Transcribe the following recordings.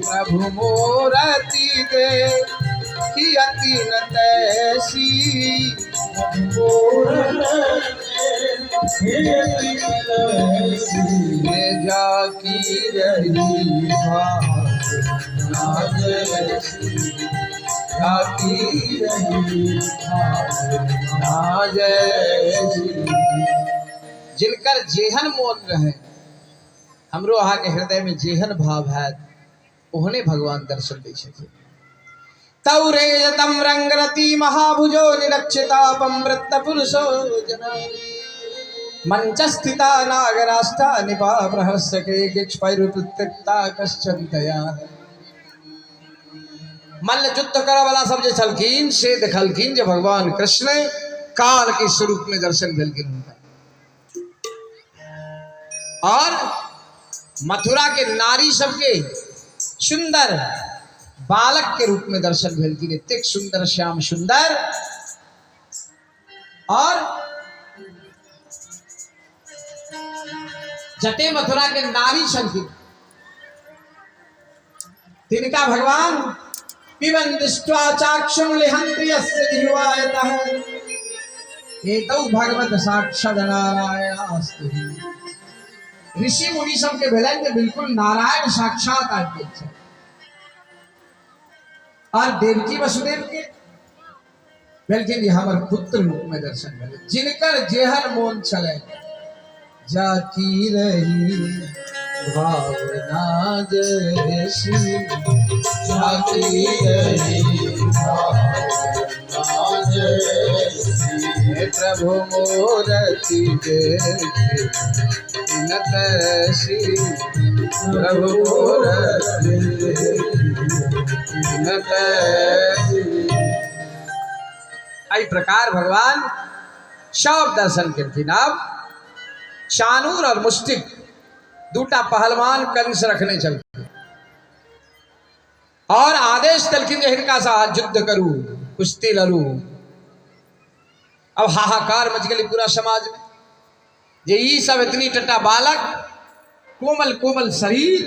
प्रभु मूरति दे अति न तैसी। जाकी रही भावना जैसी, जाकी रही भावना जैसी। जिनकर जेहन मोन रहे, हमरो अहाँके हृदय में जेहन भाव हैत ओहने भगवान दर्शन दै छथिन। तौ रेजतम रंगरति महाभुजो निरक्षितापम वृत्त पुरुषो जना मंचस्थिता नागरास्था निपा प्रहर्षके गिक्ष्पैरुपृत्ता कश्चन दया। मल्ल युद्ध करऽ वाला सब जे छलखिन से देखलखिन जे भगवान कृष्ण काल के स्वरूप में दर्शन भेलखिन हुनका। और मथुरा के नारी सबके सुंदर बालक के रूप में दर्शन भेलखिन, एतेक सुंदर श्याम सुंदर। और जते मथुरा के नारी छलखिन तिनका भगवान पिबन दृष्ट्वा चाक्षुं लिहन्ति यस्य जिह्वायतः एतौ भगवत साक्षात् नारायणास्तु। ऋषि मुनि सबके भेलनि जे बिल्कुल नारायण साक्षात आबि गेल छथि। और देवकी वसुदेव के भेलखिन जे हमर पुत्र रूप में दर्शन भेलै, जिनकर जेहन मोन छलै। जाकी रही भावना जैसी, जाकी रही भावना जैसी, प्रभु मूरति देखी न तैसी, प्रभु मूरति देखी न तैसी। एहि प्रकार भगवान सब दर्शन केलखिन। आब चानूर और मुष्टिक दूटा पहलवान कंस रखने छलखिन और आदेश देलखिन जे हिनका से अहाँ युद्ध करू, कुश्ती लड़ू। अब हाहाकार मच गेलै पूरा समाज में जे ई सब इतनी टटा बालक, कोमल कोमल शरीर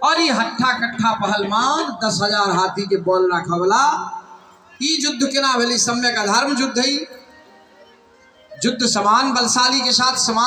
और ई हट्ठा कट्ठा पहलवान, 10,000 हाथी के बल राखऽ वाला, ई युद्ध केना भेलै? सम्यक अधर्म युद्ध है। युद्ध समान बलशाली के साथ समान